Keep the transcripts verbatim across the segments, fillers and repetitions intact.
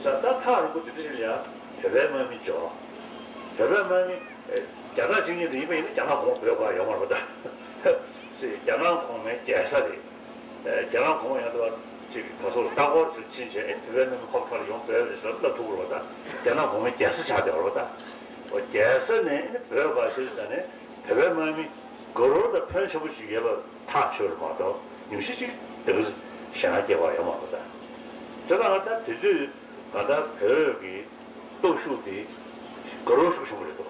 ས་ད་ཐག་རིང་པོ་དེ་འདྲ་ཞིག་ལ་ཡང་བོད་པའི་དམག་མི་འབྱོར། བོད་པའི་དམག་མི་རྒྱ་ནག་གཅིག་ཉིད་དུ་ཡིན་པ་ཡིན་ན་རྒྱ་ནག་གོང་མ་བོད་ཁག་ཡོད་མ་རེད་པ་ད། རྒྱ་ནག་གོང་མའི་རྒྱལ་ས་རེད། རྒྱ་ནག་གོང་མ་ཡང་དུ་ཅིག་ག་སོགས་ལྟ་སྐོར་ཅིག་ཕྱིན་བྱས་ཨེ་བོད་པའི་དམག་མི་ཁོ་ཐག་ལ་ཡོང་བོད་རེད་ཟེར་ལབ་ཐུབ་ཀྱི་རེད་པ་ད། རྒྱ་ནག་གོང་མའི་རྒྱལ་ས་ཆགས་བསྡད་པ་རེད་པ་ད། རྒྱལ་ས་ནས་བོད་པ་ཞིག་ད་ནས་བོད་པའི་དམག་མི་དགའ་རབ་དང་ཕོན་ཆེན་པོ་ཞིག་ཡོད་པ་ཐག་ཆོད་རེད་མ་གཏོགས་ཉུང་ཤས་ཅིག་དེ་ག་ཞེད་སྣང་སྐྱེ་བ་ཡོད་མ་རེད་ད། དེ་ལྟར་ད་དེ་དུས་ང་ད་བོད་ཀྱི་སྟོབས་ཤུགས་དེ་དགའ་རབ་ཤུགས་ཆེན་པོ་རེད་འདུག་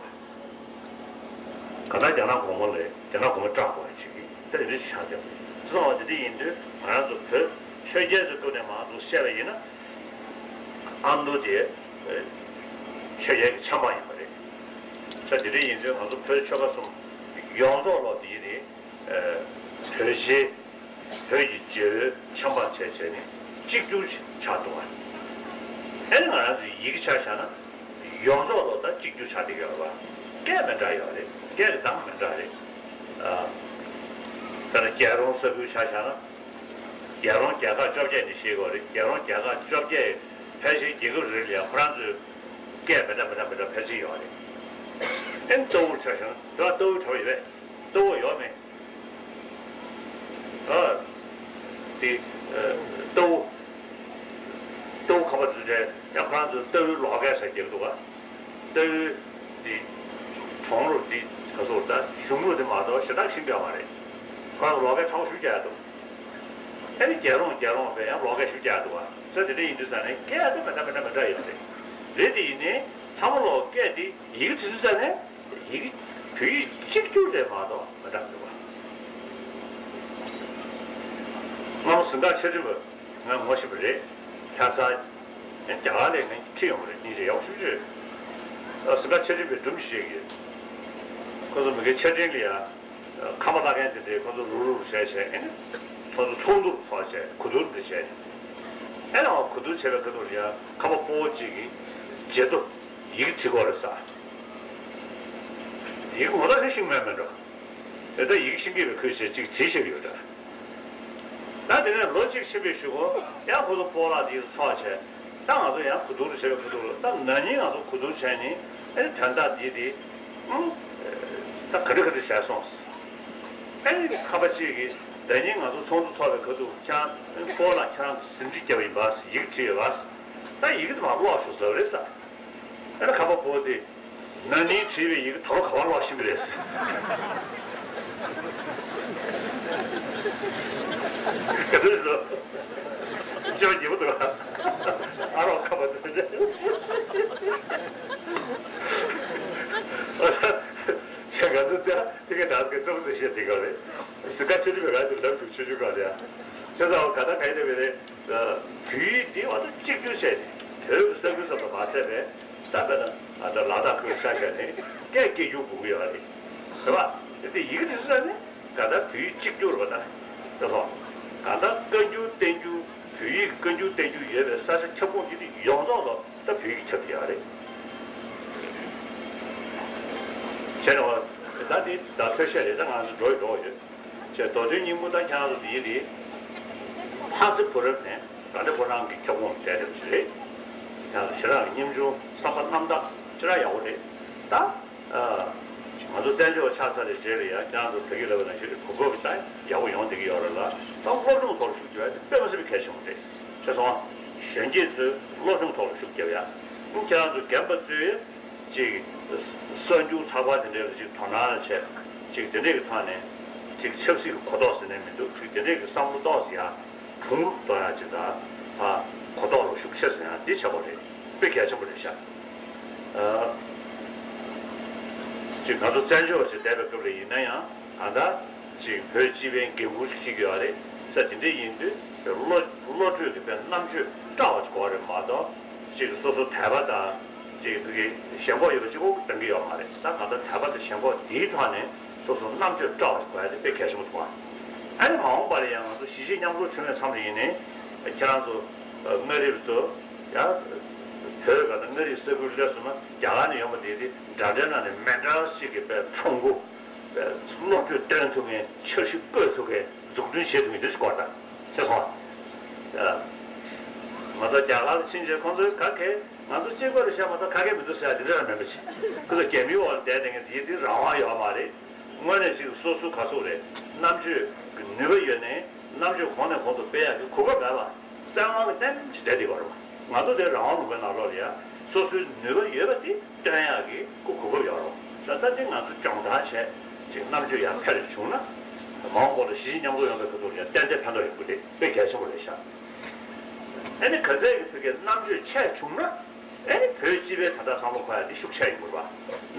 ག་ད་རྒྱ་ནག་གོང་མ་ལས་རྒྱ་ནག་གོང་མ་སྐྲག་དགོས་ཡ་ཅིག་གིས་ད་རེ་རེ་ཆགས་ཀྱང་བྱས་ཙང་བ་དེ་འདྲ་ཡིན་དུས་ང་རང་ཚོ་བོད་ཆོས་རྒྱལ་ཚོའི་སྐབས་ནས་མར་ཚུར་བཤད་པ་ཡིན་ན། ཨ་མདོ་དེ་ཆོས་རྒྱལ་གྱི་ཆབ་འབངས་ཡིན་པ་རེད། ས་དེ་འདྲ་ཡིན་དུས་ང་ཚོ་བོད་ཆོལ་ཁ་གསུམ་ཡོངས་རྫོགས་ལོ་དེ་ཡིན་རེད། བོད་རྗེ་བོད་ཀྱི་རྗེ་བོའི་ཆབ་འབངས་བྱས་བྱས་ནས་གཅིག་གྱུར་ཆགས་འདུག་བ། ཨེ་ང་རང་ཚོའི་ཡི་གེ་ཆ་བཞག་ན་ཡོངས་རྫོགས་ལོ་ད་གཅིག་གྱུར་ཆགས་བསྡད་ཡོད་རེད་བ། སྐད་མི་འདྲ་ཡོད་རེད། སྐད་ཀྱི་གདངས་མི་འདྲ་རེད། ཨ། ད་ནི་རྒྱལ་རོང་ས་ཁུལ་ཆ་བཞག་ན། རྒྱལ་རོང་རྒྱལ་ཁབ་བཅོ་བརྒྱད་ནས་བཤད་དགོས་རེད། རྒྱལ་རོང་རྒྱལ་ཁབ་བཅོ་བརྒྱད་ཕལ་ཆེར་རྒྱལ་ཁབ་རེ་རེ་ལ་ཡང་ཁོ་རང་ཚོའི་སྐད་མི་འདྲ་མི་འདྲ་མི་འདྲ་ཕལ་ཆེར་ཡོད་རེད། ཨེ་རྟའུ་ཆ་བཞག་ན་དེ་ལ་རྟའུ་གྲྭ་པ་ཡོད་པས། རྟའུ་ཡོད་མེད། ཨ། དེ་རྟའུ་རྟའུ་ཁ་པར་བཙུགས་བྱས་ཡང་ཁོ་རང་ཚོའི་རྟའུའི་ལོགས་སྐད་ཟེར་རྒྱག་གི་འདུག་ག་རྟའུའི་དེ་གྲོང་རུ་དེ་ག་སོགས་ད་གཞུང་ལུགས་དེ་མ་གཏོགས་ཞེ་དྲག་ཤེས་ཀྱི་ཡོད་མ་རེད། ཁོ་རང་ཚོ་ལོགས་སྐད་ཕྲ་བོ་ཞིག་རྒྱག་ཡ་འདུག་ཨ་ནི་རྒྱལ་རོང་རྒྱལ་རོང་བས་ཡང་ལོགས་སྐད་ཞིག་རྒྱག་འདུག་བ། ས་དེ་འདྲ་ཡིན་དུས་ཙང་ནས་སྐད་དེ་མི་འདྲ་མི་འདྲ་མི་འདྲ་ཡོད་རེད། རེད་དེ་ཡིན་ནའི་ཚང་མ་ལོག་སྐད་དེ་ཡི་གེ་དེ་དུས་ཙང་ནས་ཡི་གེ་བོད་ཡིག་གཅིག་གྱུར་རེད་མ་གཏོགས་མི་འདྲ་འདུག་བ། སྔ་མོ་ཟིན་ཁ་ཆེ་འདྲི་བ་ང་ངོ་ཤེས་པ་རེད། ཁ་སང་རྒྱ་གར་ལས་ངས་ཁྲིད་ཡོང་བ་རེད། སྙིང་རྗེ་ཡག་པོ་ཞེ་པོ་ཅིག་ཟིན་ཁ་ཆེ་འདྲི་བའི་སྒྲུང་ཞིག་བཤད་ཀྱི་ཡོད། ཁོ་ཚོ་མི་གའི་ཆ་འཕྲིན་ལ་ཡ། ཁ་པར་ལྷག་མཁན་དེ་འདྲས་ཁོ་ཚོ་རུག་རུག་བྱས་བྱས་ཨེ་ནི། ཚོགས་འདུ་ཚོགས་འདུ་ཚོགས་བྱས་གོ་བསྡུར་འདི་བྱས་ནས། ཨེ་ནི་གོ་བསྡུར་བྱས་པའི་ཁ་ཐུག་ལ་ཡ་ཁ་པར་སྤོ་བོ་གཅིག་གིས་བརྗེད་དོ། ཡི་གེ་བྲིས་དགོས་རེད་ས། ཡི་གེ་ངོ་ཐག་ཤིག་ཤིག་མེད་མེད་འགྲོ། དེ་ལྟར་ཡི་གེ་ཤེས་ཀྱི་མེད་ཁུལ་བྱས་གཅིག་བྲིས་བཞག་ཡོད་འདྲ། ད་དེ་ནས་ལོ་གཅིག་ཕྱིན་པའི་གཞུག་གུ་ཡང་ཁོ་ཚོ་སྤོ་ལགས་དེ་ཚོགས་བྱས། ད་ང་ཚོ་ཡང་གོ་བསྡུར་བྱས་པའི་ཁ་ཐུག་ལ་ད་ན་ནིང་ང་ཚོ་གོ་བསྡུར་བྱས་ནས་ཨེ་ནི་དོན་དག་འདི་དེ་ཨང་། ད་ག་འདྲ་ག་འདྲ་བྱས་སོང་། ཨེ་ནི་ཁ་པར་གཅིག་གིས་ན་ནིང་ང་ཚོ་ཚོགས་འདུ་ཚོགས་པའི་ཁ་ཐུག་ཁྱེད་རང་སྤོ་ལགས་ཁྱེད་རང་གིས་ཟིན་བྲིས་བརྒྱབ་པ་ཡིན་པ་ཟེར་ཡི་གེ་བྲིས་ཡོད་པ་ཟེར། ད་ཡི་གེ་དེ་མར་ཀློག་ཤོག་ཟེར་བ་རེད་ས། ཨེ་ནི་ཁ་པར་སྤོ་དེ། ན་ནིང་བྲིས་པའི་ཡི་གེ་ད་རུང་ག་པར་ལོག་ཤེས་ཀྱི་རེད། ག་དུས་ལོ། ཅོ་ཉེ་པོ་འདུག་ཨ་རོགས་ཁ་པར་འདུག་ཅེས་ང་ཚོ་ད་དེ་ག་ད་ག་ཙམ་ཟེར་བཤད་དེ་ག་རེད། ཟིན་ཁ་ཆེ་ཆེ་བའི་ག་དེ་ལབ་འདུག་ཆུ་ཆུ་ག་རེད། ཨ་ཆེ་ས་བ་ག་ད་ག་ཡི་དེ་བས་རེད། བོད་ཡིག་འདི་བ་ད་གཅིག་གྱུར་བྱས་ནས་བོད་ཀྱི་ས་ཁུལ་སོགས་ལ་མ་ཟད་པའི་ད་དཔེར་ན་ང་ཚོ་ལ་དྭགས་ཁུལ་ཆ་བཞག་ནས་སྐད་སྐད་སྒྱུར་དགོས་ཀྱི་ཡོད་རེད། རེད་བ། དེ་ཡི་གེ་དེ་ཚོ་ནི་ག་ད་བོད་ཡིག་གཅིག་གྱུར་རེད་བ་ད། དེ་ཚོ་ག་ད་བཀའ་འགྱུར་བསྟན་འགྱུར་བོད་ཡིག་གི་བཀའ་འགྱུར་བསྟན་འགྱུར་ཡོད་པའི་ས་ཆ་ཁྱབ་ཁོངས་ཀྱི་དེ་ཡོངས་རྫོགས་ལ་ད་བོད་ཡིག་ཁྱབ་ཀྱི་ཡོད་རེད། བྱས་ནས་བ་ད་དེ་ད་ཐོས་བཤད་རེད། ད་ང་ཚོ་འགྲོ་ཡི་འགྲོ་ཡོད། ཅེས་མདོ་དོན་སྙིང་པོ་ད་ཁྱེད་རང་ཚོ་འདི་ཡིན་རེད། ཕ་སི་བུ་རབས་ནས་རང་འདྲ་ཁོ་རང་གི་ཁྱབ་ཁོངས་བསྡད་རེད་ཞེས་རེད། ཁྱེད་རང་ཚོ་ཞེ་དྲག་གི་ཉམ་ཆུང་བསམ་པ་རྣམ་དག་ཅི་ར་ཡག་པོ་རེད། ད་ང་ཚོ་བཙན་བྱོལ་བ་ཆགས་ཚར་བའི་རྗེས་ལ་ཡང་ཁྱེད་རང་ཚོ་བོད་སྐད་ལབ་པ་ནང་བཞིན་གོ་སྐབས་ཀྱི་ད་ཡག་པོ་ཡོང་བསྡད་ཀྱི་ཡོད་རེད་ལ། ད་སློབ་སྦྱོང་ཐོག་ལ་ཤུགས་རྒྱག་ཡ་དེ་དཔེ་མི་སྲིད་པའི་གལ་ཆེན་པོ་རེད། ཤེས་སོང་ཨ། གཞོན་སྐྱེས་ཚོས་སློབ་སྦྱོང་ཐོག་ལ་ཤུགས་རྒྱབ་ཡ། ཁྱེད་རང་ཚོ་རྒན་པ་ཚོས། ཅིག་གསར་འགྱུར་ཚགས་པར་དེ་འདྲའི་ལ་ཅིག་དོ་སྣང་ལ་བྱས། ཅིག་དེ་འདྲའི་གི་ཐོག་ནས་ཅིག་ཆབ་སྲིད་ཀྱི་གོ་རྟོགས་ཟེར་ནས་མི་འདུག་ཅིག་དེ་འདྲའི་གི་བསམ་བློ་ཏོག་ཙམ་ཡང་གྲུང་རུ་གཏོང་ཡ་ཅིག་དང་། ཨ། གོ་རྟོགས་ལ་ཤུགས་ཆེ་ཙམ་ཡང་འདི་བྱེད་དགོས་རེད། དཔེ་གལ་ཆེན་པོ་རེད་ཤག་ཨ། ཅིག་ང་ཚོ་བཙན་བྱོལ་བ་ཞིག་བསྡད་པའི་སྐབས་ལ་ཡིན་ན་ཡང་གང་ལྟར་ཅིག་བོད་སྤྱི་པའི་འགན་ཁུར་ཞིག་འཁྱེར་གྱི་ཡོད་རེད། ས་དེ་འདྲ་ཡིན་དུས་བློ་བློ་གྲོས་ཀྱི་དཔེ་རྣམ་དཔྱོད་བཀྲ་བ་ཞིག་དགོས་རེད་མ་གཏོགས། ཅིག་སོ་སོ་དད་པ་དང་། ཅིག་ཕ་གི་ཞེན་ཁོག་ཡོད་པ་གཅིག་པོ་འདང་གི་ཡོད་མ་རེད། ད་གང་ལྟར་དད་པ་དང་ཞེན་ཁོག་དེའི་ཐོག་ནས་སོ་སོ་རྣམ་དཔྱོད་བཀྲ་བ་ཞིག་དགོས་ཡ་དེ་དཔེ་གལ་ཆེན་པོ་འདུག་ཨ་ནི་མ་འོངས་པ་ལ་ཡང་ང་ཚོ་གཞིས་བྱེས་མཉམ་འཛོམས་བྱུང་བའི་མཚམས་ལ་ཡིན་ནའི་ཁྱེད་རང་ཚོ་མངའ་རིས་ཚོ་ཡ། བོད་ག་ད་མངའ་རིས་ས་ཁུལ་སླེབས་སོང་ན་རྒྱ་གར་ནས་ཡོང་བ་དེ་དེ་འདྲ་འདྲ་ནང་ནས་མི་འདྲ་ཞིག་གི་དཔེ་ཁྲོམ་སྐོར་དཔེ་བློ་གྲོས་སྟོན་ཐུབ་མཁན། འཆར་གཞི་བཀོད་ཐུབ་མཁན། འཛུགས་སྐྲུན་བྱེད་ཐུབ་མཁན་དེ་ཞིག་དགོས་ད། ཤེས་སོང་ཨ། ང་ཚོ་རྒྱ་གར་ལ་ཕྱིན་རྗེས་ཁོང་ཚོས་ག་གེ་ང་ཚོ་གཅིག་པ་རེད་ཤག་མ་གཏོགས་ག་གེ་མི་འདུག་ཟེར་ཡ་དེ་འདྲ་རང་མིན་པ་ཞིག་ཁོ་ཚོ་རྒྱ་མིའི་འོག་ལ་བསྡད་བསྡད་མཁན་དེ་དེ་རང་དབང་ཡོད་མ་རེད། དངོས་གནས་ཅིག་སོ་སོའི་ག་ཟེར་དགོས་རེད། རྣམ་དཔྱོད་ཀྱི་ནུས་པ་ཡོད་ནའི་རྣམ་དཔྱོད་གོང་ནས་གོང་དུ་སྤེལ་ཡག་གི་གོ་སྐབས་མེད་པ། བཙན་དབང་གི་རྟེན་འབྲེལ་དེ་བར་བ། ང་ཚོ་དེ་རང་དབང་ལུང་པའི་ནང་ལོགས་ལ་ཡ་སོ་སོའི་ནུས་པ་ཡོད་པ་དེ་སྟོན་ཡག་གི་གོ་གོ་སྐབས་ཡོད་རེད་བ། ད་ལྟ་དེ་ང་ཚོ་སྦྱོང་བརྡར་བྱས་ཅིག་རྣམ་དཔྱོད་ཡར་འཕེལ་བྱུང་ན། མ་འོངས་པ་ལ་གཞིས་བྱེས་མཉམ་འཛོམས་ཡོང་བའི་ཁ་ཐུག་ལ་ཡ་ཏན་ཏན་ཕན་ཐོགས་ཡོང་གི་རེད། དཔེ་གལ་ཆེན་པོ་རེད་ཤག་ཨ་ནི་ག་ཚད་ཀྱི་ཕ་གིའི་རྣམ་དཔྱོད་ཆེ་བྱུང་ན། ཨ་ནི་བོད་སྤྱི་པའི་ད་ལྟ་བསམ་བློ་འཁོར་ཡ་དེ་ཤུགས་ཆེ་ཡོང་གི་རེད་བ།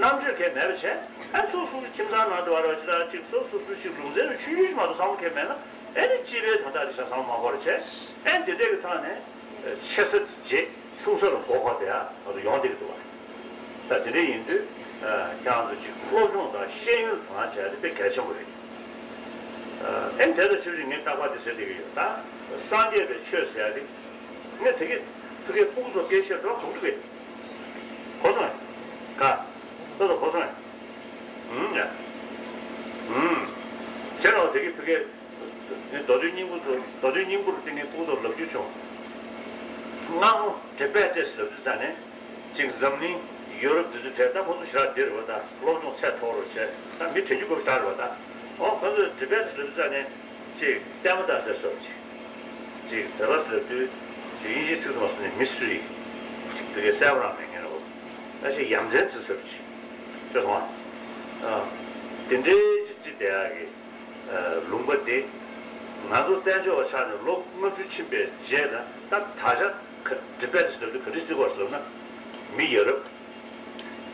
རྣམ་དཔྱོད་གས་མེད་པ་བྱས་ཨ་སོ་སོ་སོ་ཁྱིམ་ཚང་ནང་དུ་བར་བ་ཅི་ལ་ཅིག་སོ་སོ་སོ་ཞིག་ལུང་ཚན་རུ་ཆུང་ཆུང་ཞིག་མ་གཏོགས་བསམ་བློ་གས་མེད་ན། ཨ་ནི་སྤྱི་པའི་ད་ལྟ་དེ་ཆ་བསམ་བློ་མ་འཁོར་བྱས་ཨ་ནི་དེ་འདྲས་ཀྱི་ཐོག་ནས་ཆེ་ས་རྗེས་ཆུང་ས་ལ་མགོ་འཁོར་དེ་ཡ་ང་ཚོ་ཡོང་བསྡད་ཀྱི་འདུག་བ། ས་དེ་འདྲས་ཡིན་དུས་ཁྱེད་རང་ཚོ་ཅིག་སློབ་སྦྱོང་དང་ཤེས་ཡོན་དང་བྱས་ཏེ་དཔེ་གལ་ཆེན་པོ་རེད། ཨེ་དེ་ལ་ཆབས་ཅིག་ངས་རྟག་པར་དེ་ཟེར་བསྡད་ཀྱི་ཡོད། ད་སངས་རྒྱས་པའི་ཆོས་ཟེར་ཡ་དེ་ངས་དེ་གི་ཕ་གིའི་སྤུ་གུ་ཚོ་སྐད་ཆ་དྲི་བ་གང་འདྲ་གི་གོ་སོང་ཡ། ག་ལྟོ་ཚོ་གོ་སོང་ཡ། ཨུམ་ཡ། ཨུམ། ཁྱེད་རང་དེ་གི་ཕ་གིའི་ངས་མདོ་དོན་སྙིང་པོ་ཚོ་མདོ་དོན་སྙིང་པོ་ལ་བརྟེན་ནས་སྤུ་གུ་ཚོར་ལབ་རྒྱུ་བྱུང་། སྔ་མོ་ཊི་བེ་ཊི་ལབ་དུས་ཙ་ནས། ཅིག་འཛམ་གླིང་ཡོ་རོབ་དེ་ཚོའི་གྲས་ད་ཁོ་ཚོ་ཞེ་དྲག་འདིར་བ་ད་སློབ་སྦྱོང་ཚད་མཐོ་རུ་བྱས་ད་མི་དྲན་རྒྱུ་དགོས་ཞེ་དྲག་རེད་བ་ད། ཨོ་ཁོ་ཚོས་ཊི་བེ་ཊི་ལབ་ཙ་ནས་ཅིག་ལྟད་མོ་ལྟ་ཟེར་སོགས་ཅིག་ཅིག་བོད་པ་ལབ་དུས་ཅིག་དབྱིན་ཇིའི་ཚིག་ཏུ་མ་སོང་ནས་མི་སི་ཊི་རི་ཅིག་དེ་གའི་གསལ་པོ་རང་མེད་མཁན་རེད་བ། ད་ཅིག་ཡ་མཚན་ཅིག་ཟེར་ཅིག་ཤེས་སོང་ཨ། དེ་འདྲའི་ཅིག་རྩིས་བསྡད་ཡག་གི་ལུང་པ་འདི། ང་ཚོ་བཙན་བྱོལ་བ་ཆགས་ནས་ལོ་ལྔ་བཅུ་ཕྱིན་པའི་རྗེས་ལ་ད་ད་ཆ་ཊི་བེ་ཊི་ལབ་དུས་ག་འདྲ་བརྩི་དགོས་ལབ་ན། མི་ཡ་རབས།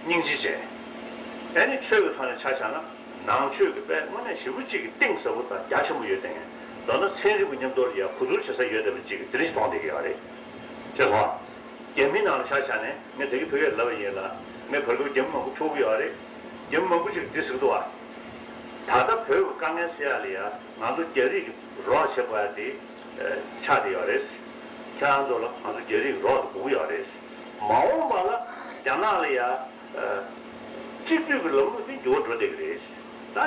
སྙིང་རྗེ་ཅན། ཨ་ནི་ཆོས་ཀྱི་ཐོག་ནས་ཆ་བཞག་ན་ནང་ཆོས་ཀྱི་དཔེ་དངོས་གནས་ཞེ་པོ་གཅིག་གི་གཏིང་ཟབ་པོ་དང་རྒྱ་ཆེན་པོ་ཡོད་དེ། མདོར་ན་ཚན་རིག་གི་མཉམ་དུ་ལ་ཡ་གོ་བསྡུར་བྱེད་ས་ཡོད་བསྡད་པ་གཅིག་གི་དེ་འདྲ་ཞིག་མཐོང་བསྡད་ཀྱི་ཡོད་རེད། ཤེས་སོང་ཨ། རྒྱ་མི་ནང་ལ་ཆ་བཞག་ནས་ངས་དེ་གི་བོད་སྐད་ལབ་པ་ཡིན་ལ། ངས་བར་སྐབས་རྒྱ་མི་མང་པོ་ཐུག་གི་ཡོད་རེད། རྒྱ་མི་མང་པོ་ཅིག་འདི་ཟེར་གི་འདུག་བ། ད་ལྟ་བོད་ཀྱི་དཀའ་ངལ་སེལ་ཡ་ལ་ཡ་ང་ཚོ་རྒྱ་རིགས་ཀྱི་རོགས་བྱེད་དགོས་ཡ་དེ་ཆགས་བསྡད་ཡོད་རེད། ཁྱེད་རང་ཚོ་ལ་ང་ཚོ་རྒྱ་རིགས་ཀྱི་རོགས་དེ་དགོས་ཀྱི་ཡོད་རེད། མ་འོངས་པ་ལ་རྒྱ་ནག་ལ་ཡ་གཅིག་སྡུད་ཀྱི་ལམ་ལུགས་དེ་འགྱུར་བ་འགྲོ་བསྡད་ཀྱི་རེད། ད་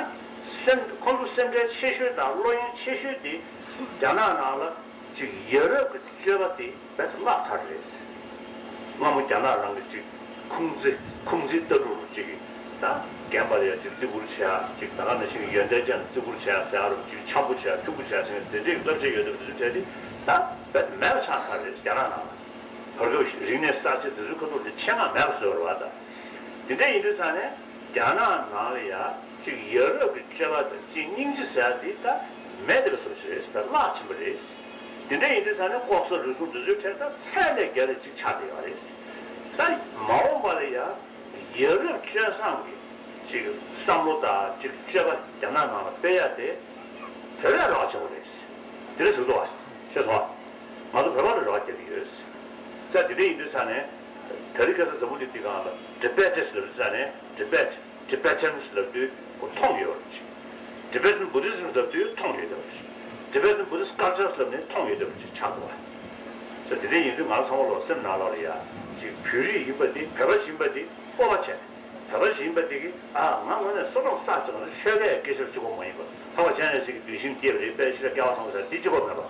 སེམས་ཁོང་ཚོ་སེམས་ཁྲལ་ཆེ་ཤོས་དང་བློ་གཡེང་ཆེ་ཤོས་དེ་རྒྱ་ནག་ནང་ལ། ཅིག་ཡ་རབས་ཀྱི་སྤྱོད་པ་དེ་རྦད་དེ་བརླག་ཚར་རེད། སྔ་མོ་རྒྱ་ནག་རང་གི་ཅིག་ཁུང་ཙི་ཁུང་ཙི་ལྟ་གྲུབ་རུ་ཅིག་གིས་ད་རྒན་པ་ལ་ཡ་ཅིག་བརྩི་བཀུར་བྱེད་ཡ་ཅིག་ད་ག་ནང་བཞིན་གྱི་ཡོན་ཏན་ཅན་ལ་བརྩི་བཀུར་བྱེད་ཡ་ཟེར་ཡ་རུ་ཅིག་འཆམ་པོ་བྱེད་ཡ་ཕྲུ་གུ་བྱེད་ཡ་ཟེར་ཡ་དེ་འདྲའི་བསླབ་བྱ་ཡོད་དམ་དེ་ཚོའི་གྲས་དེ་ད་རྦད་དེ་མེད་པ་ཆགས་ཚར་རེད་རྒྱ་ནག་ནང་ལ། བར་སྐབས་རིག་གནས་གསར་བརྗེ་དེ་ཚོའི་ཁ་ཐུག་ལ་ཆེད་མངགས་མེད་པ་བཟོས་རེད་བ་ད། དེ་འདྲ་ཡིན་དུས་ཙང་ནས་རྒྱ་ནག་ནང་ལ་ཡ་ཅིག་ཡ་རབས་ཀྱི་སྤྱོད་པ་དང་ཅིག་སྙིང་རྗེ་ཟེར་ཡ་དེ་ད་མེད་དེ་བཟོ་ཞིག་རེད་ད་བརླག་ཕྱིན་པ་རེད། དེ་འདྲ་ཡིན་དུས་ཙང་ནས་ལྐོག་ཟ་རུལ་སུངས་དེ་ཚོའི་གྲས་ད་ཚད་ལས་བརྒལ་བ་ཅིག་ཆགས་བསྡད་ཡོད་རེད། ད་མ་འོངས་པ་ལ་ཡ་ཡ་རབས་སྤྱོད་བཟང་གི་ཅིག་བསམ་བློ་དང་ཅིག་སྤྱོད་པ་རྒྱ་ནག་ནང་ལ་སྤེལ་ཡ་དེ་བོད་པས་རོགས་བྱེད་དགོས་རེད། དེ་རེད་ཟེར་གི་འདུག་བ། ཤེས་སོང་བ། ང་ཚོ་བོད་པ་ལ་རོགས་རྒྱག་གི་ཡོད། ས་དེ་འདྲ་ཡིན་དུས་ཙང་ནས། དེ་རིང་ཁ་སང་འཛམ་བུ་གླིང་འདི་སྒང་ལ་ཊི་བེ་ཊན་ལབ་དུས་ཙང་ནས་ཊི་བེ་ཊ། ཊི་བེ་ཊན་ལབ་དུས་ཁོ་མཐོང་ཡོད་རེད། ཊི་བེ་ཊན་བུ་དྷི་ཛིམ་ལབ་དུས་མཐོང་ཡོད་རེད། ཊི་བེ་ཊན་བུ་དྷི་ཀལ་ཅར་ལབ་ནས་མཐོང་ཡོད་རེད་ཆགས་འདུག་བ། ས་དེ་འདྲ་ཡིན་དུས་ང་ཚང་མ་ལོ་སེམས་ནང་ལོགས་ལ་ཡ། ཅིག་བོད་རིགས་ཡིན་པ་འདི་བོད་པ་ཡིན་པ་འདི་སྤོབས་པ་བྱས། བོད་པ་ཞིག་ཡིན་པ་དེ་གིས་ཨ་ང་དངོས་གནས་བསོད་ནམས་བསགས་ཀྱི་ང་ཚོ་ཆོལ་ཁའི་སྐད་ཆ་གཅིག་པོ་མ་ཡིན་པ་ཧ་བ་ཅན་ནས་ཞིག་གི་ལྡེམ་ཤིང་སྐྱེས་པ་རེད་པས་ཤི་ལ་སྐལ་བ་བཟང་པོ་ཟེར་དེ་གཅིག་པོ་མེད་པ།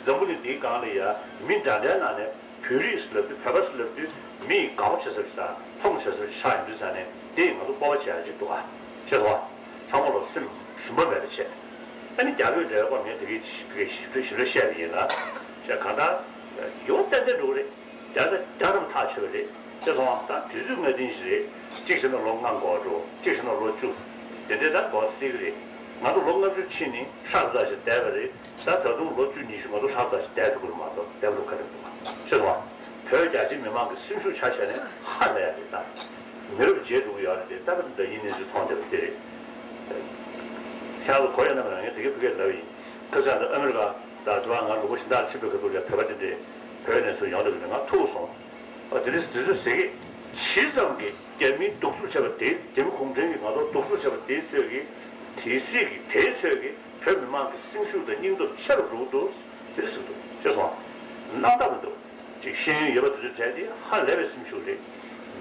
འཛམ་བུ་གླིང་འདིའི་སྒང་ལ་ཡ་མི་འདྲ་འདྲའི་ནང་ནས་བོད་རིགས་ལབ་དུས་བོད་པ་ལབ་དུས་མི་ཡིས་དགའ་པོ་བྱེད་ས་ཞིག་དང་མཐོང་བྱེད་ས་ཞིག་ཆགས་ཡོང་དུས་ཙང་ནས་དེ་ཡིས་ང་ཚོ་སྤོབས་པ་བྱེད་ཡ་ཅིག་འདུག་ཨ། ཤེས་སོང་ཨ། ཚང་མ་ལོ་སེམས་ཞུམ་པ་མེད་པ་བྱས། ཨ་ནི་རྒྱ་བོད་འབྲེལ་བ་ངས་དེ་གའི་ཞིབ་ཕྲ་ཞིབ་ཕྲ་བཤད་པ་ཡིན་ལ། བྱས་གང་ལྟར་ཡོང་ཏན་ཏན་འགྲོ་གི་རེད། རྒྱ་ད་རྒྱ་རམ་ཐག་ཆོད་པ་རེད། ཅེས་སོང་ད་དུས་ཚོད་ངེས་གཏན་ཞིག་རེད། གཅིག་བྱས་ན་ལོ་ལྔ་འགོར་འགྲོ། གཅིག་བྱས་ན་ལོ་བཅུ། དེ་འདྲའི་ད་འགོར་སྲིད་ཀྱི་རེད། ང་ཚོ་ལོ་ལྔ་བཅུ་ཕྱིན་ནས་ཧྲག་ཏུ་ཞིག་བསྡད་པ་རེད། ད་ད་དུང་ལོ་བཅུ་ཉི་ཤུ་ང་ཚོ་ཧྲག་ཏུ་ཞིག་བསྡད་ཐུབ་ཀྱི་རེད་མ་གཏོགས་བསྡད་པ་འགྲོ་ག་རེ་འདུག་ཅེས་སོང་བོད་རྒྱ་ཆེ་མི་མང་གི་སེམས་ཤུགས་ཆ་བཞག་ནས་ཧ་ལས་ཡ་རེད་ད། མི་རབས་བརྗེ་འགྲོ་གི་ཡོད་རེད་དེ་ལྟ་བུ་འདི་འདྲ་ཡིན་ནས་ཚུལ་མཐོང་བསྡད་པ་དེ་རེད། ཁྱེད་རང་ཚོ་གོ་ཡོད་ན་མེད་ན་ངས་དེ་གའི་བོད་སྐད་ལབ་ཡིན། ཁ་སང་དུ་ཨ་མི་རི་ཀ་དང་དུ་བ་ང་ལུང་པ་གཞན་དག་ཕྱིན་པའི་ཁ་ཐུག་ལ་བོད་པ་དེ་འདྲས་བོད་ནས་ཚུར་ཡོང་བསྡད་པ་དེ་ང་ཐུག་སོང་། ཨ་དེ་རིང་དུས་ཚོད་ཟེར་གི་ཇི་ཙམ་གྱི་རྒྱ་མིའི་གདུག་རྩུབ་བྱས་པ་དེ་རྒྱ་མི་གུང་ཁྲན་གྱིས་ང་ཚོ་གདུག་རྩུབ་བྱས་པ་དེའི་ཚོད་ཀྱིས་དེ་སྲིད་ཀྱི་དེའི་ཚོད་ཀྱིས་བོད་མི་མང་གི་སེམས་ཤུགས་དང་སྙིང་སྟོབས་ཆེ་རུ་འགྲོ་གི་འདུག་དེ་རིང་ཟེར་གི་འདུག་ཤེས་སོང་། རྣམ་དག་མི་འདུག་ཅིག་ཤེས་ཡོན་ཡོད་པ་དེ་ཚོའི་གྲས་དེ་ཧ་ལས་པའི་སེམས་ཤུགས་རེད།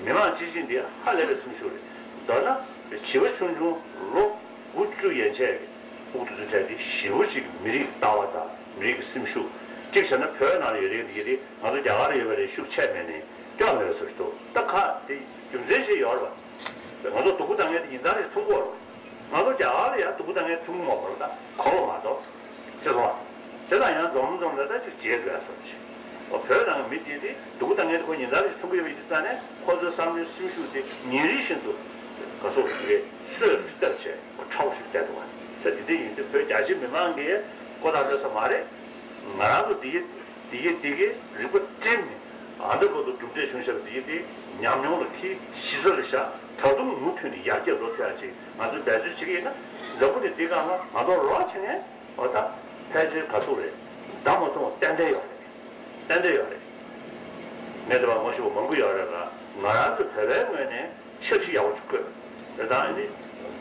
མི་མང་སྤྱི་བྱིངས་དེ་ཧ་ལས་པའི་སེམས་ཤུགས་རེད། མདོར་ན་བྱིས་པ་ཆུང་ཆུང་ལོ་དགུ་བཅུ་ཡན་ཆད་ཀྱི་ཕྲུ་གུ་དེ་ཚོའི་གྲས་དེ་ཞེ་པོ་ཅིག་མི་རིགས་ལྟ་བ་དང་མི་རིགས་ཀྱི་སེམས་ཤུགས་ གཅིག་བྱས་ན་བོད་ནང་ལ་ཡོད་རིགས་འདི་གི་དེ་ང་ཚོ་རྒྱ་གར་ལ་ཡོད་པ་ལས་ཤུགས་ཆེ་མེད་ནས་སྐྱོ་མེད་པའི་བཟོ་ཞིག་འདུག་ད་ཁ་དེ་རྒྱུ་མཚན་ཞིག་ཡོད་རེད་པ། ང་ཚོ་སྡུག་པོ་བཏང་མཁན་དེ་ཉིན་ལྟར་རེ་མཐོང་གི་ཡོད་རེད་པ། ང་ཚོ་རྒྱ་གར་ལ་ཡང་སྡུག་པོ་བཏང་མཁན་མཐོང་གི་མ་རེད་པ། ད་གོ་བ་མ་གཏོགས། ཤེས་སོང་ང་། དེ་དང་ཡང་འཛོམས་འཛོམས་ལ་ད་ཅིག་བརྗེད་འགྲོ་ཡ་བཟོ་འདྲ་ཞིག་ཨོ་བོད་ནང་གི་མི་དེ་དེ་སྡུག་པོ་བཏང་མཁན་དེ་ཁོ་ཉིན་ལྟར་རེ་མཐོང་གི་ཡོད་པ་ཡིན་དུས་ཙང་ནས་ཁོ་ཚོའི་བསམ་བློའི་སེམས་ཤུགས་དེ་ཉིན་རེ་བཞིན་དུ་ག་སོགས་ཞིག་རེད་སོས་རེ་བཏབ་བྱས་ཁོ་ཁྲ་བོ་ཞིག་བསྡད་འདུག་བ། ས་དེ་འདྲ་ཡིན་དུས་བོད་རྒྱ་ཆེ་མི་མང་གིས་ཁོ་ཐག་ཆོད་ས་མ་རེད། ང་རང་ཚོ་འདི་གི་འདི་གི་འདི་གི་རིག་པ་བསྒྲིམས་ནས་ཨ་འདྲ་བོ་དུ་གྲུབ་འབྲས་བྱུང་ཤག་འདི་གི་འདི་ཉམས་མྱོང་ལ་ཁྱི་གཞི་རྩ་ལ་བཞག་ད་དུང་མུ་མཐུད་ནས་ཡར་རྒྱས་འགྲོ་ཐུབ་ཡ་ཅིག་ང་ཚོས་འབད་རྩོལ་བྱེད་ཀྱི་ཡིན་ན་འཛམ་བུ་གླིང་འདི་སྒང་ལ་ང་ཚོ་རོགས་བྱེད་མཁན་འོ་ད་ཕལ་ཆེར་ག་ཚོད་རེད། ད་མ་མཐོང་ཏན་ཏན་ཡོད་རེད། ཏན་ཏན་ཡོད་རེད། ངས་འདི་བ་ངོ་ཤེས་པ་མང་པོ་ཡོད་རེད་ལ་ང་རང་ཚོ་བོད་པའི་ངོས་ནས་འཆར་གཞི་ཡག་པོ་ཅིག་བཀོད། རེད་ད་ཨ་ནི།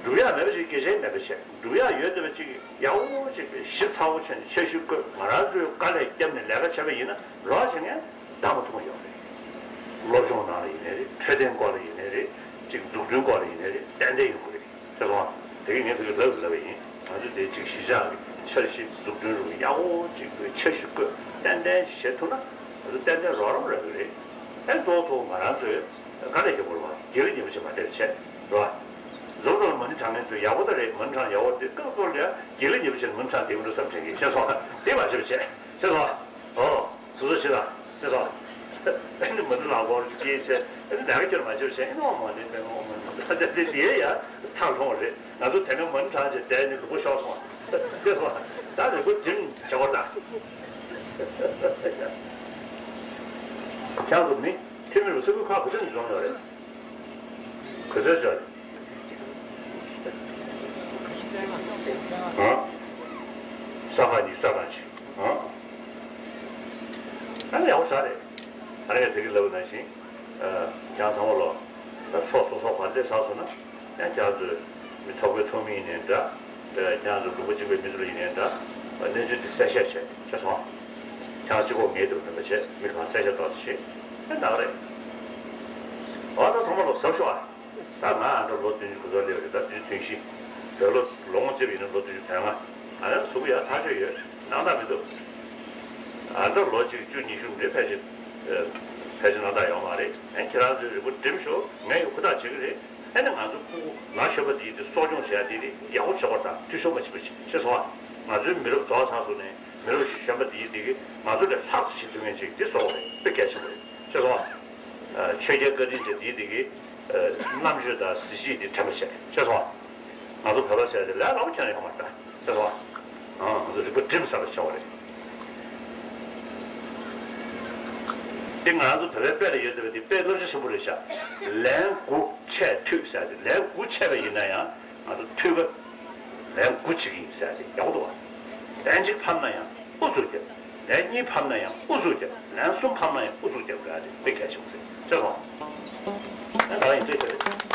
སྒྲུབ་ཡག་མེད་པ་ཅིག་སྐད་ཆ་མེད་པ་བྱས་སྒྲུབ་ཡག་ཡོད་བསྡད་པ་ཅིག་ཡག་པོ་ཅིག་ཞིབ་ཚགས་པོ་བྱས་ནས་འཆར་གཞི་བཀོད་ང་རང་ཚོའི་དཀའ་ལས་བརྒྱབ་ནས་ལས་ཀ་བྱས་པ་ཡིན་ན་རོགས་བྱེད་མཁན་བདག་མ་ཐུབ་པ་ཡོད་རེད། སློབ་སྦྱོང་ནང་ལ་ཡིན་ནའི་རེད་འཕྲོད་བསྟེན་སྐོར་ལ་ཡིན་ནའི་རེད་ཅིག་འཛུགས་སྐྲུན་སྐོར་ལ་ཡིན་ནའི་རེད་ཏན་ཏན་ཡོང་གི་རེད། ཤེས་སོང་ཨ། དེ་གི་ངས་ཁོ་ཚོ་ལབ་ལབ་པ་ཡིན། ང་ཚོ་དེ་ཅིག་གཞིས་ཆགས་ཀྱི་འཆར་གཞི་འཛུགས་སྐྲུན་རུ་ཡག་པོ་ཅིག་གི་འཆར་གཞི་བཀོད་ཏན་ཏན་ཞིག་བྱེད་ཐུབ་ན་ང་ཚོ་ཏན་ཏན་རོགས་རམ་རག་གི་རེད། ཨེ་གཙོ་བོ་གཙོ་བོ་ང་རང་ཚོས་དཀའ་ལས་རྒྱག་དགོས་རེད་བ། སྒེར་ལ་ཉེས་པ་བྱེད་མ་བསྡད་པ་བྱས་རེད་བ། བཟོ་ཚོགས་ལ་མ་ཎི་བགྲང་མཁན་ཚོས་ཡག་པོ་ད་རེད་མ་ཎི་བགྲང་ཡག་པོ་དེ་སྐབས་སྐབས་ལ་ཡང་སྒེར་ལ་ཉེས་པ་བྱས་ནས་མ་ཎི་བགྲང་བསྡད་ཀྱི་འདུག་བསམ་དྲན་གྱི་ཤེས་སོང་ཨ། དེ་མ་བྱེད་པ་བྱས་ཤེས་སོང་ཨ། ཨོ། སོ་སོ་ཤེས་ལ་ཤེས་སོང་། ཨ་ནི་མ་ཎི་ལག་པར་སྐྱེས་བྱས་ཨ་ནི་ལས་ཀ་ཁྱོད་མ་བྱེད་བྱས་ཨ་ནི་ཨོ་མ་ཎི་པདྨེ་ཨོ་མ་ཎི་ད་ལྟ་དེ་དེ་ཡ་ཐག་ལྷུང་བ་རེད། ང་ཚོ་དེ་སྔ་མ་ཎི་བགྲང་བྱས་བསྡད་ནས་ལུས་པོ་ཤོར་སོང་བ། ཤེས་སོང་། ད་རེ་སྐུལ་འགྲིམ་བྱ་བ་དང་། ཁྱང་ཚོ་མི་ཐུན་མིན་པ་སུ་ཁུ་ཁག་ག་ཚོད་ནས་འཛོམས་ཡོད་རེད། ག་ཚོད་ཅོག་ཨ། ས་ཁ་ཉི་ཤུ་རྩ་གྲངས་ཅིག་ཨ། ཨ་ནི་ཡག་པོ་ཞེ་དྲག་རེད། ཨ་ནི་ངས་དེ་གི་ལབ་པ་ནང་བཞིན། ཨ། ཁྱེད་རང་ཚང་མ་ལོ། ད་ཕྱོགས་སོ་སོ་བར་འདས་ཚར་སོང་ན། ཡང་ཁྱེད་རང་ཚོའི་མི་ཚོགས་པའི་ཚོགས་མི་ཡིན་ནའི་འདྲ། ཨ། ཁྱེད་རང་ཚོ་ལུང་པ་གཅིག་པའི་མི་ཚོ་ལ་ཡིན་ནའི་འདྲ། ཨ། གནས་ཚུལ་འདི་གསལ་བཤད་བྱས་བྱས་སོང་། ཁྱེད་རང་གཅིག་པོ་ངས་འདུག་མིན་པ་བྱས་མི་གང་གསལ་བཤད་ཏོག་ཙམ་བྱས། ཨ་ནག་རེད། ཨ་ད་ཚང་མ་ལོ་གཟབ་ཤོག་ཨ། ད་ང་ཨ་འདྲ་ལོ་བདུན་ཅུ་གོ་ལྟར་སླེབས་རེད། ད་བདུན་ཅུ་དོན་བཞི། བོད་ལོ་ལོ་ངོ་བརྩིས་པ་ཡིན་ན་ལོ་བདུན་ཅུ་དོན་ལྔ། ང་རང་གཟུགས་པོ་ཡག་ཐག་ཆོད་ཡོད། སྣང་དག་མི་འདུག་ཨ་འདྲ་ལོ་གཅིག་བཅུ་ཉི་ཤུ་འདྲ་ཕལ་ཆེར། ཕལ་ཆེར་སྣང་དག་ཡོད་མ་རེད། ཨ་ཁྱེད་རང་ཚོའི་རིག་པ་སྒྲིམ་ཤོག་ངས་ཡང་ཧུར་ཐག་བྱེད་ཀྱི་རེད། ཨ་ནི་ང་ཚོ་ཕྲུ་གུ་ལ་གཞོན་པ་དེ་དེ་གསོ་སྐྱོང་བྱེད་ཡ་དེ་དེ་ཡག་པོ་བྱེད་དགོས། ད་འཐུས་ཤོར་མ་བྱེད་པ་བྱེད། ཤེས་སོང་ཨ། ང་ཚོའི་མི་རབས་རྫོགས་ཚར་སོང་ནས་མི་རབས་གཞོན་པ་དེ་དེ་གི་ང་ཚོ་ལས་ལྷག་ཙམ་བྱེད་ཐུབ་མཁན་ཅིག་དེ་བཟོ་དགོས་རེད། དཔེ་གལ་ཆེན་པོ་རེད། ཤེས་སོང་ཨ། ཆོས་རྒྱལ་བཀའ་དྲིན་ཅན་དེ་དེ་གི་རྣམ་དཔྱོད་དང་གཟི་བརྗིད་དེ་དྲན་པ་བྱས། ཤེས་སོང་ཨ། ང་ཚོ་བོད་པ་ཟེར་དེ་ལས་སླ་པོ་ཁྱོན་ནས་ཡོད་མ་རེད། ཤེས་སོང་ཨ། ང་ཚོ་རིག་པ་སྒྲིམ་ཟེར་བ་བྱ་བ་རེད། དེ་ང་རང་ཚོ་བོད་པའི་དཔེ་ལ་ཡོད་བསྡད་པ་དེ་དཔེ་བསླབ་བྱ་ཆེན་པོ་རེད་ཤག་ལན་དགུ་འཆད་ཐུབ་ཟེར་ཏེ་ལན་དགུ་འཆད་པ་ཡིན་ན་ཡང་ང་ཚོ་ཐུགས་ཀ་ལན་དགུ་བྱེད་ཀྱི་ཡིན་ཟེར་ཏེ་ཡག་པོ་འདུག་བ། ལན་གཅིག་ཕམ་ན་ཡང་ཨུ་ཚུགས་རྒྱབ། ལན་གཉིས་ཕམ་ན་ཡང་ཨུ་ཚུགས་རྒྱབ། ལན་གསུམ་ཕམ་ན་ཡང་ཨུ་ཚུགས་རྒྱབ་ར་དེ་དཔེ་གལ་ཆེན་པོ་རེད། ཤེས་སོང་། ཨ་ད་ཡིན་ཚོད་ཆེ་རེད།